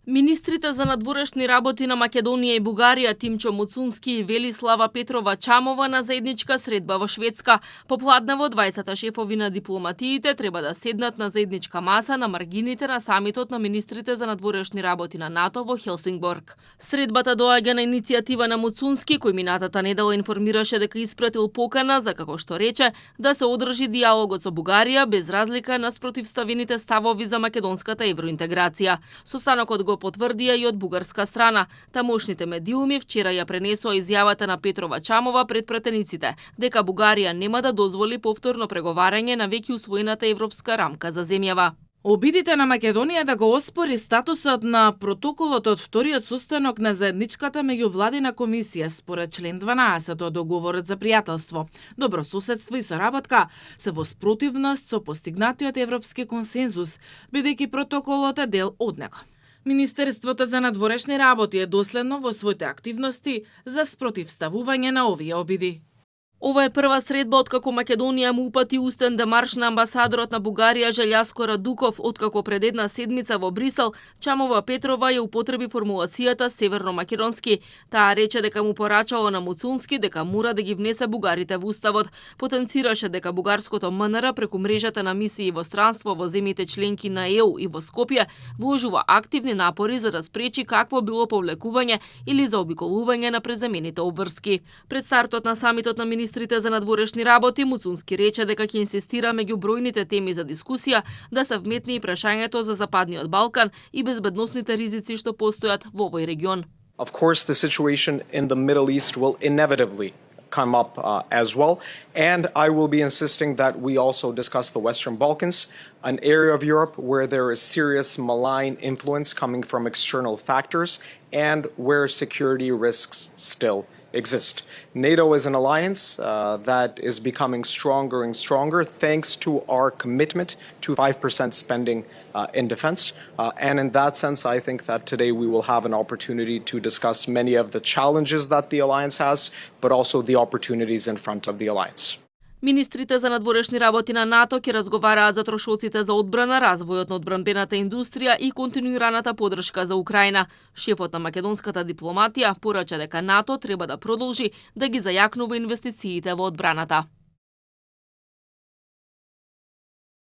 Министрите за надворешни работи на Македонија и Бугарија Тимчо Муцунски и Велислава Петрова Чамова на заедничка средба во Шведска попладнево 20 шефови на дипломатиите треба да седнат на заедничка маса на маргините на самитот на министрите за надворешни работи на НАТО во Хелсингборг. Средбата доаѓа на иницијатива на Муцунски, кој минатата недела информираше дека испратил покана за, како што рече, да се одржи диалогот со Бугарија без разлика на спротивставените ставови за македонската евроинтеграција. Состанокот го потврдија и од бугарска страна. Тамошните медиуми вчера ја пренесоа изјавата на Петрова Чамова пред пратениците, дека Бугарија нема да дозволи повторно преговарање на веќе усвоената европска рамка за земјава. Обидите на Македонија да го оспори статусот на протоколот од вториот состанок на заедничката меѓувладина комисија според член 12 од договорот за пријателство, добрососедство и соработка се во спротивност со постигнатиот европски консензус, бидејќи протоколот е дел од него. Министерството за надворешни работи е доследно во своите активности за спротивставување на овие обиди. Ова е прва средба откако Македонија му упати устен демарш на амбасадорот на Бугарија Желјаско Радуков, откако пред една седмица во Брисел Чамова Петрова ја употреби формулацијата северно-македонски. Таа рече дека му порачало на Муцунски дека мора да ги внесе бугарите во уставот. Потенцираше дека бугарското МНР преку мрежата на мисии во странство во земјите членки на ЕУ и во Скопје вложува активни напори за да спречи какво било повлекување или заобиколување на преземените обврски. Пред стартот на самитот на министрите за надворешни работи Муцунски рече дека ќе инсистира меѓу бројните теми за дискусија да се вметне и прашањето за Западниот Балкан и безбедносните ризици што постојат во овој регион. Of course, the situation in the Middle East will inevitably come up as well, and I will be insisting that we also discuss the Western Balkans, an area of Europe where there is serious malign influence coming from external factors and where security risks still exist. NATO is an alliance that is becoming stronger and stronger thanks to our commitment to 5% spending in defense. And in that sense, I think that today we will have an opportunity to discuss many of the challenges that the alliance has, but also the opportunities in front of the alliance. Министрите за надворешни работи на НАТО ќе разговараат за трошоците за одбрана, развојот на одбранбената индустрија и континуираната поддршка за Украина. Шефот на македонската дипломатија порача дека НАТО треба да продолжи да ги зајакнува инвестициите во одбраната.